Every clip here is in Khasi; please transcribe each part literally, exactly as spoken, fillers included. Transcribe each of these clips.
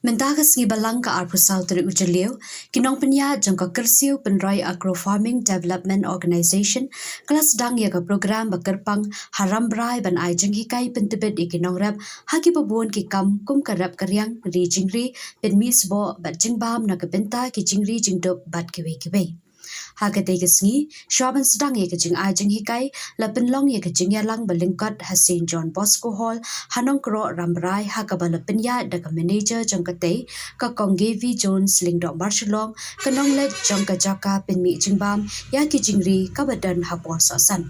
Mynta ka sngi Balang ka arphew saw tarik u Jylliew, ki nongpynïaid jong ka Kyrsiew Pynroi Agro Farming Development Organisation ka la sdang ïa ka program ba kyrpang ha Rambrai ban ai jinghikai pyntbit ïa ki nongrep ha kiba bun ki kam kum ka rep ka riang, ri jingri, pynmih sboh bad jingbam na ka bynta ki jingri jingdup bad kiwei kiwei. Ha katei ka sngi, shuwa ban sdang ïa ka jingai jinghikai, la pynlong ïa ka jingïalang ba lyngkot ha Saint John Bosco Hall, ha Nongkroh, Rambrai, ha kaba la pynïaid da ka manager jong katei, ka Kong Gevi Jones Lyngdoh Marshillong, ka nongleit jong ka jaka pynmih jingbam ïa ki jingri kaba don ha por sohsan.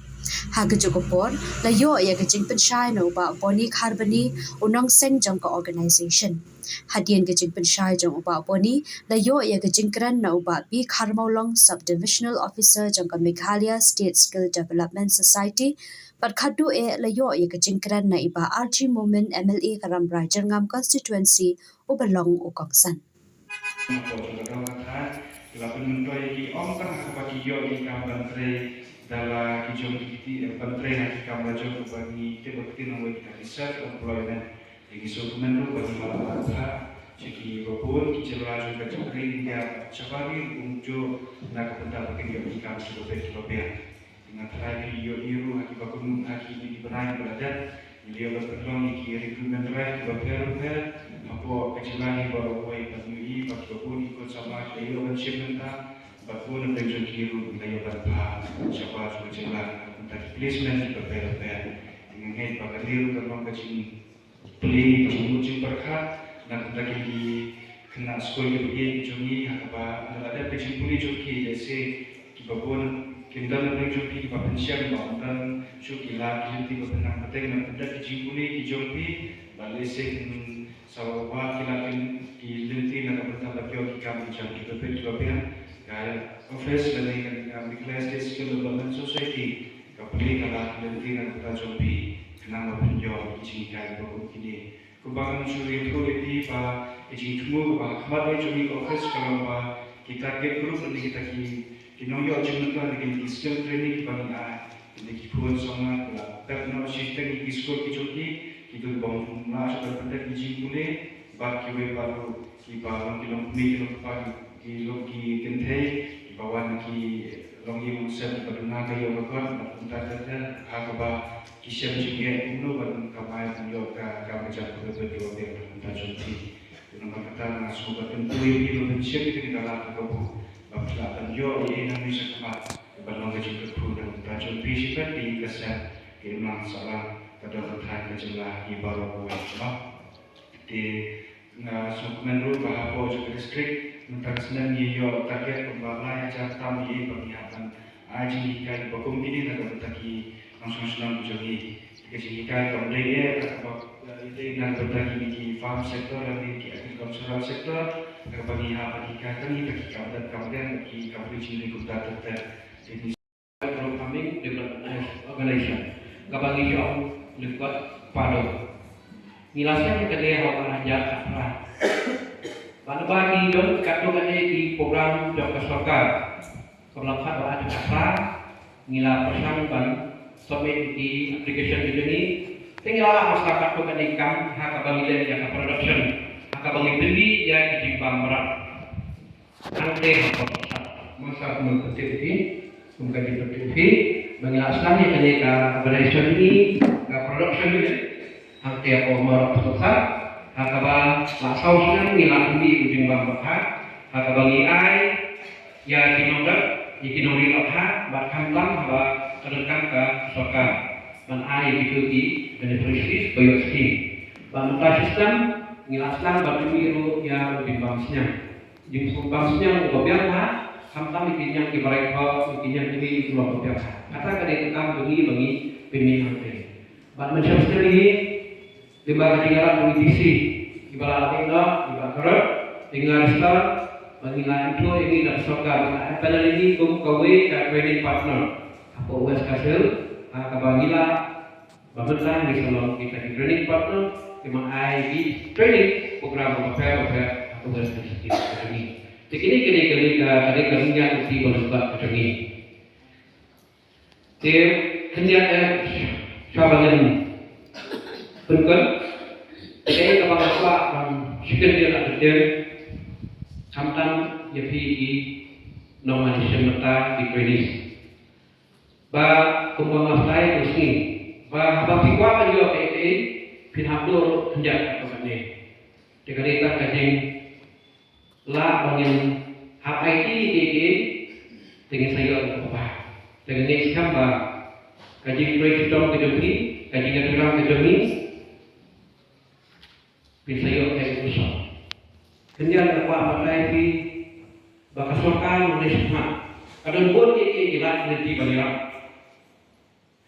Ha kajuh ka por, la ïoh ïa ka jingpynshai na u Bah Boni Kharbani, u nongseng jong ka organisation. Hadien ka jingpynshai jong u Bah Boni, la ïoh ïa ka jingkren na u Bah P Kharmawlong, Sub-Divisional Officer jong ka Meghalaya State Skill Development Society, bad khatduh eh la ïoh ïa ka jingkren na i Bah R G Momin, M L A ka Rambrai Jyrngam Constituency, uba long u kongsan. Hapoh jong ka daw ka thaiñ, la pynmyntoi ïa ki ym tang ha kaba ki ïoh ki kam ban trei da la ki jong ki kti, eh, ban trei ha ki kam la jong kaba ngi tip ba ktien nongwei kita ki self employment. Te ngi sngewkmen ruh ba ngi la pynbha sha ki babun ki jylla jong ka jaitbynriew India, shabar ri ruh kumjuh na ka bynta ba kin ïoh ki kam kiba beit kiba biang. Nga tharai ba ïoh ïa ruh ha kiba kum ha kine ki bnai kiba la dep, ngi la ïoh ban pynlong ïa ki recruitment drive kiba pher bapher hapoh ka jylla hi baroh kawei, bad ngi ïohi ba kiba bun ki khun samla ki la ïoh ban shim bynta, bad bun na pdeng jong ki ruh ngi la ïoh ban pynbha shabar jong ka jylla na ka bynta ki placement kiba pher bapher. Te nga ngeit ba kane ruh kan long ka jing pule, ka jingmut jingpyrkhat na ka bynta kine ki khynnah skul kiba ïeit ki jong ngi, ha kaba ynda la dep ka jingpule jong ki, lehse kiba bun kin don na pdeng jong ki kiba pynshem ba ym don shuh ki lad ki lynti ba pynnang pateng na ka bynta ka jingpule ki jong ki, bad lehse kin sa wad ki lad ki lynti na ka bynta ban ïoh ki kam ki jam kiba peit kiba biang. Ka office lane ka, ka Meghalaya State Skill Development Society ka plie ka lad ki lynti na ka bynta jong phi khnang ba phin ïoh ki jinghikai kiba kum kine. Kumba ngan shu ïathuh ïa phi ba ka jingthmu kaba ha khmat jong ngi ka office ka long ba ki target group lane kita ki, ki nongïoh jingmyntoi lane ki skill training kiba ngi ai. Lane ki khun samla kiba la dep noh shiteng ïa ki skul ki jong ki, ki don bym lah shuh ban pyndep ki jingpule, bad kiwei pat ruh kiba long ki longkmie ki longkpa, ki long ki kynthei kiba wan ki longïing longsem kiba duna ka ïew ka kot, bad kumta ter ter ha kaba ki shem jingeh kumno ban kamai ban ïoh ka kam ka jam kaba peit kaba biang na ka bynta jong ki. Te namar kata nga sngewbha kyntu ïa phi ba phin shim ïa kane ka lad kaba bun ba phin lah ban ïoh ïa kane ka jingkyrkhu na ka bynta jong phi, shibit ïa ka seng ka imlang sahlang ka dong ka thaiñ ka jylla hi baroh kawei, mo. Te nga sngewkmen ruh ba hapoh jong ka district mynta ka snem ngi ïoh target kumba lai hajar tam ïa ba ngi hap ban ai jinghikai ba kum kine na ka bynta ki nongshong shnong jong ngi. Ka jinghikai kam dei eh kaba dei na ka bynta kine ki farm sector lane ki agricultural sector, kaba ngi hap ban hikai tang ïa ki kam dei kam dei ki kam dei jingdei kumta ter ter. Te ngi Agro Farming Development Organization kaba ngi ïoh lyngkot PADO. Ngi la sdang ïa kane ha u ar hajar khatphra. Bad naba ngi don katto katne ki program jong ka sorkar. Kaba la khatwei ar hajar khatphra ngi la pyrshang ban submit ïa ki application ki jong ngi. Te ngi la lah ban sdang katto katne ki kam ha kaba ngi leh ïa ka production, ha kaba ngi pynmih ïa ki jingbam mrad. Hangtei ha por sa masa kumno pynthut phi, kum ka jingpynthut phi, ba ngi la sdang ïa kane ka production ni, ka production ni. Hangtei ha por masa kumno sa, ha kaba la saw snem ngi la pynmih u jingbam ba kha, ha kaba ngi ai ïa ki nongrep, ïa ki nongri ba kha, bad khamtam haba ka donkam ka sorkar ban ai ïa kito ki beneficiaries ba ïoh skim. Bad mynta shi snem ngi la sdang ban pynmih ruh ïa u jingbam sniang. Jingsuk bam sniang uba biang bha, khamtam ïa ki sniang kiba rai khop, ïa ki sniang kiba ïeit, uba biang bha. Kata ka dei ka kam jong ngi ba ngi pynmih hangtei. Bad mynshem sniang ngi, lyngba ka jingïarap jong i D C, iba la leit noh, iba kyrpad, te ngi la register, bad ngi la ithuh ïa ngi da ka sorkar, ba la apply ïa ngi kum kawei ka training partner hapoh West Khasi Hills, ha kaba ngi la Ba mynta ngi sa long kita ki training partner, ki ban ai ki training program bapher bapher ha ka West Khasi Hills ka jong ngi. Te kine kine ka dei ka, ka dei ka rynïeng ka dei ka jingïarap ka jong ngi. Te khyndiat eh sha ba ngan pynkut. Te kaba nga kwah ban Chicken dia la betul. Khamtam ïa phi i nongwan shem mata di training. Ba kumba nga phai u sngi ba haba phi kwah ban ïoh kaei kaei, phin hap dur khyndiat ka kane. Te ka dei tang ka jing la ba ngin hap aiti kaei kaei, te ngin sa ïoh ïa ka ba. Te ngin ngeit skhem ba ka jingtrei shitom ka jong phi, ka jingïatreilang ka jong ngi, phin sa ïoh ïa u sop. Khyndiat nga kwah batai phi ba ka sorkar u dei shipmat. Ka don bun ïa ki lad lynti ban ïarap.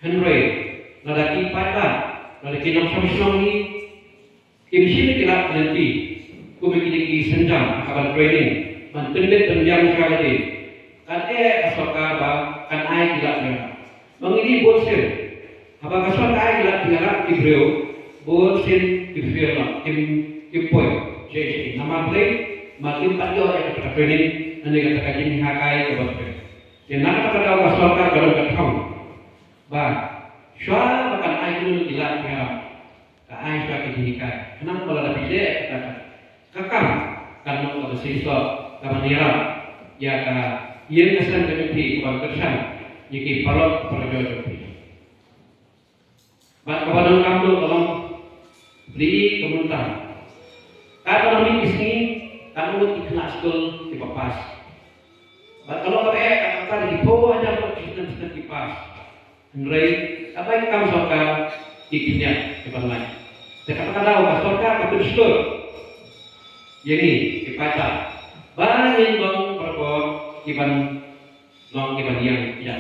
Hynrei lada ki paidbah, lada ki nongshong shnong hi kim shim ïa ki lad lynti, kum ïa kine ki sienjam ha ka ban training, ban pynbeit pynbiang sha lade, kan eh ka sorkar ba kan ai ki lad ïarap. Ma ngi dei bun sien. Haba ka sorkar ai ki lad ïarap ki briew, bun sien ki fail noh, kim, kim poi. Shisha, namar balei? Namar kim pat ïoh ïa kata ka training, lane kata ka jinghikai kaba training. Te na kata ka daw ka sorkar ka don ka thong ba shwa ba kan ai kino kino ki lad ïarap, ka ai shwa ki jinghikai. Khnang ba lada phi leh kata ka, ka kam kan long kaba shisha, kaba ïarap ïa ka ïing ka sem ka jong phi, kaban kyrshan ïa ki paralok parajor jong phi. Bad kaba donkam ruh ka long, plie ka mynta. Katba nang mih ki sngi, katno ngut ki khynnah skul kiba pass. Bad ka long kaba eh, ka kata da ki phew hajar ngut ki khynnah skul ki pass. Hynrei katba ïa ka kam sorkar, ki khyndiat kiban lait. Te kata ka daw ka sorkar ka pynshlur ïa ngi ki paidbah ba ngin long barabor kiban long kiban ïeng ïa.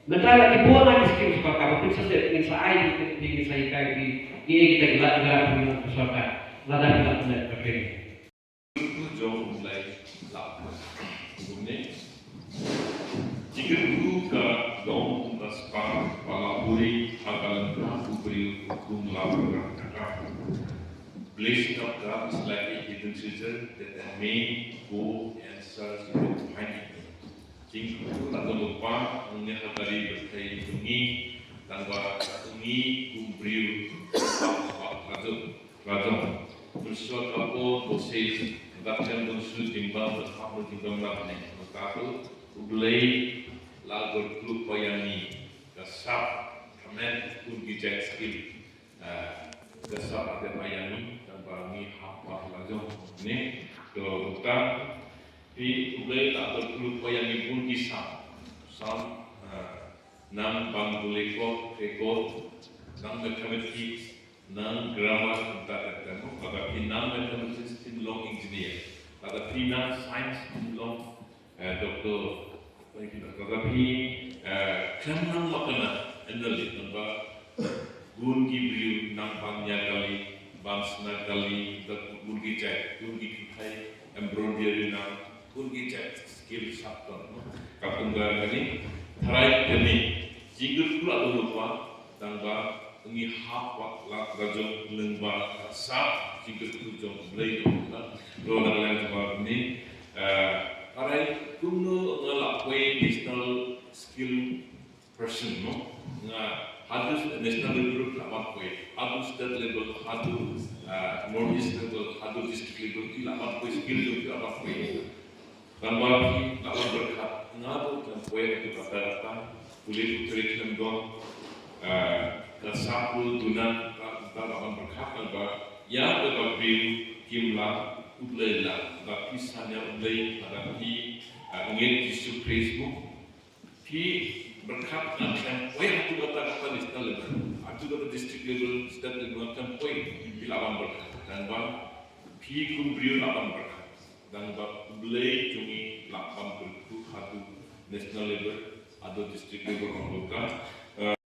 Mynta la ki bun na ki skim sorkar ba phin sa tip, ngin sa ai, ngin sa hikai phi kiei kita ki lad ïarap jong ka sorkar lada phi la pynleit ka training. Jong U Blei la kumne. Jingkyrkhu ka long kumba spah ba la puri ha ka lyngkha u briew kum la pura ka. Blessing of God is like a hidden treasure that a man go and search and find it. Jingkyrkhu la ka lypa ngi ha ka ri pyrthei jong ngi, tangba ngi kum briew ba la jong la jong. Mynshuwa ka por Moses ka khlem don shuh jingbam, ka hap don jingbam lane. Ka tu U Blei la kyrkhu ïa ngi, ka sap, ka met, bun ki jait skill. Ah, ka sap ka dei ba ïa ngi, tangba ngi hap ba la jong ne. To uta phi U Blei la kyrkhu ïa ngi bun ki sap. Sap, ah, nang ban bule ko, record, nang mathematics, nang grammar, uta ka temo, kata phi nang mathematics phin long engineer. Kata phi nang science phin long Eh, doktor, lagi doktor, kata phi, eh, khlem nang ba kane, enol ïa nang ba, bun ki briew nang ban ïa kali, ban sna kali, da bun ki jait, bun ki kynthei, embroidery nang, bun ki jait skill sap ton, no? Ka pynda kane, tharai kane, jingkyrkhu la don lypa, tangba ngi hap ba la ka jong lyngba ka sap jingkyrkhu jong U Blei jong ka. To na ka liang jong ba ni, eh, arai kumno nga la poi national skill person, no? Nga haduh national level la ban poi, haduh state level, haduh, eh, north east level, haduh district level, la ban poi skill jong la ban poi. Tangba phi la wan pyrkhat, nga ruh khlem poi ha kato katta katta, pule putri khlem don, eh, ka sap ruh duna, ka, ka la wan pyrkhat, tangba ïa kaba briew kim lah, U Blei lah, ba phi sngewthuh ïa U Blei, ba phi, eh, ngeit Jisu Khrist mo. Phi pyrkhat nga khlem poi ha kato katta katta national level, ha kato katta district level, state level, nga khlem poi, phi la wan pyrkhat, tangba phi kum briew la wan pyrkhat. Tangba U Blei jong ngi la ban kyrkhu haduh national level, haduh district level ruh ka.